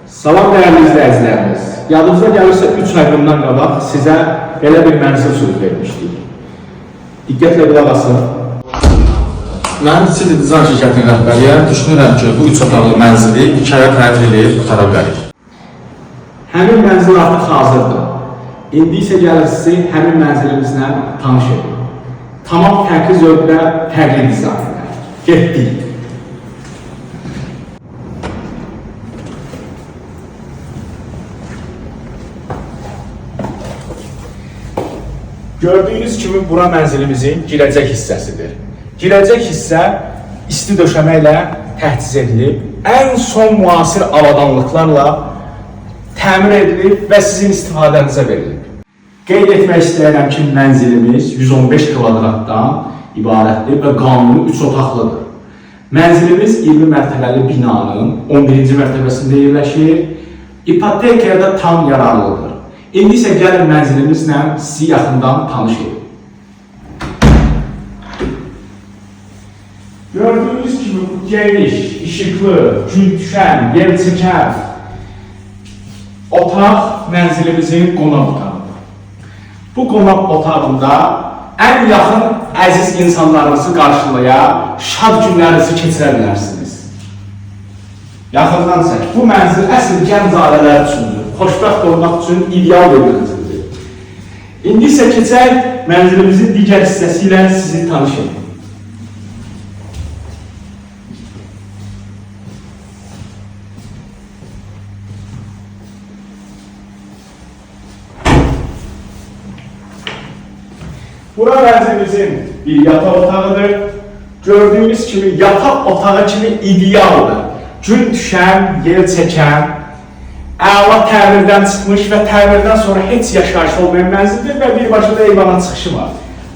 Salam dəyərli izləyicilərimiz. Yadınıza gəlirsə 3 ay bundan qabaq sizə belə bir mənzil söz vermişdik. Diqqətlə qulaq asın. Mən City Design şirkətinin rəhbəriyəm. Düşünürəm ki, bu 3 otaqlı mənzili 2 aya təmir eləyib qutara bilərik. Həmin mənzil artıq hazırdır. İndi isə gəlin sizi həmin mənzilimizlə tanış edim. Tamam fərqli zövqlə, fərqli dizaynla. Getdik. Gördüyünüz kimi bura mənzilimizin girəcək hissəsidir. Girəcək hissə isti döşəmə ilə təchiz edilib, ən son müasir avadanlıqlarla təmir edilib və sizin istifadənizə verilib. Qeyd etmək istəyirəm ki, mənzilimiz 115 kvadratdan ibarətdir və qanuni 3 otaqlıdır. Mənzilimiz 20 mərtəbəli binanın 11-ci mərtəbəsində yerləşir. İpotekaya da tam yararlıdır. İndi isə gəlin mənzilimizlə sizi yaxından tanış edim. Gördüyünüz kimi bu geniş, işıqlı, gün düşən, yer çəkən otaq mənzilimizin qonaq otağıdır. Bu qonaq otağında ən yaxın əziz insanlarınızı qarşılaya, şad günlərinizi keçirə bilərsiniz. Yaxından çək. Bu mənzil əsl gənc ailələr üçündür. Xoşbəxt olmaq üçün ideal bir mənzildir. İndi isə keçək mənzilimizin digər hissəsi ilə sizi tanış edim. Bura mənzilimizin bir yataq otağıdır. Gördüyünüz kimi yataq otağı kimi idealdır. Gün düşən, yel çəkən, əla təmirdən çıxmış və təmirdən sonra heç yaşayış olmayan mənzildir və birbaşa da eyvana çıxışı var.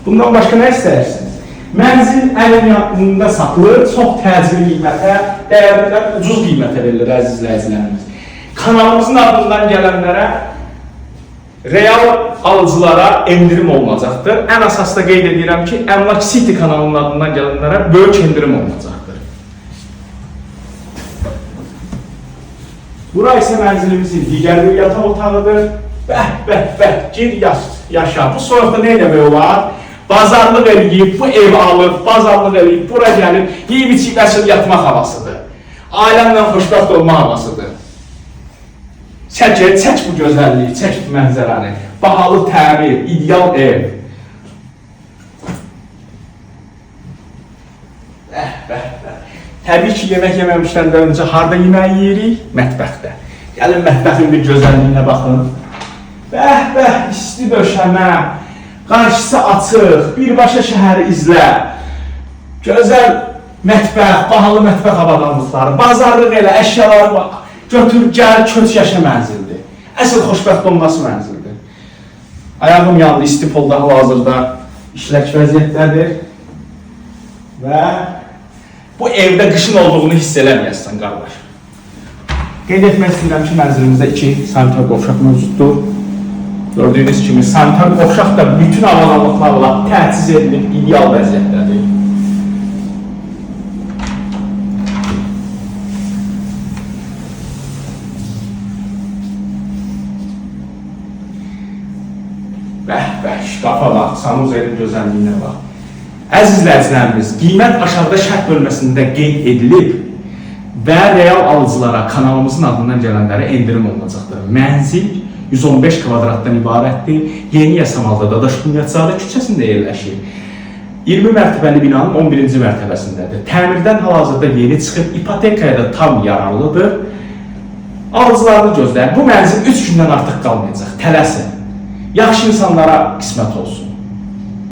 Bundan başqa nə istəyirsiniz? Mənzil əlin yanında satılır, çox təcili qiymətə, dəyərindən ucuz qiymətə verilir əziz izləyicilərimiz. Kanalımızın adından gələnlərə real alıcılara endirim olunacaqdır. Ən əsasda qeyd edirəm ki, Əmlak City kanalının adından gələnlərə böyük endirim olunacaqdır. Bura isə mənzilimizin digər bir yataq otağıdır. Bəh, bəh, bəh, gir yaşa. Bu soyuqda nə eləmək olar? Bazarlıq eləyib, bu evi alıb, bazarlıq eləyib, bura gəlib, yeyib içib əsl yatmaq havasıdır. Ailəmlə xoşbəxt olma havasıdır. Çək, çək bu gözəlliyi, çək bu mənzərəni. Bahalı təmir, ideal ev. Bəh, bəh, bəh. Təbii ki, yemək yeməmişdən də öncə harda yemək yeyirik? Mətbəxdə. Gəlin mətbəxin bir gözəlliyinə baxın. Bəh, bəh, isti döşəmə, qarşısı açıq, birbaşa şəhəri izlə. Gözəl mətbəx, bahalı mətbəx avadanlıqları, bazarlıq elə, əşyaları götür, gəl, köç yaşa mənzildir. Əsl xoşbəxt olması mənzildir. Ayağım yandı, isti polda hal-hazırda işlək vəziyyətdədir. Və bu evdə qışın olduğunu hiss eləməyəsən, qardaş. Qeyd etmək istəyirəm ki, mənzilimizdə 2 sanitar qovşaq mövcuddur. Gördüyünüz kimi sanitar qovşaq da bütün avadanlıqlarla təchiz edilib, ideal vəziyyətdədir. Bəh, bəh, şkafa bax, sanuzelin gözəlliyinə bax. Əziz izləyicilərimiz, qiymət aşağıda şərh bölməsində qeyd edilib və real alıcılara, kanalımızın adından gələnlərə endirim olunacaqdır. Mənzil 115 kvadratdan ibarətdir. Yeni Yasamalda Dadaş Bünyadzadə küçəsində yerləşir. 20 mərtəbəli binanın 11-ci mərtəbəsindədir. Təmirdən hal-hazırda yeni çıxıb, ipotekaya da tam yararlıdır. Alıcılarını gözləyir. Bu mənzil 3 gündən artıq qalmayacaq. Tələsin. Yaxşı insanlara qismət olsun.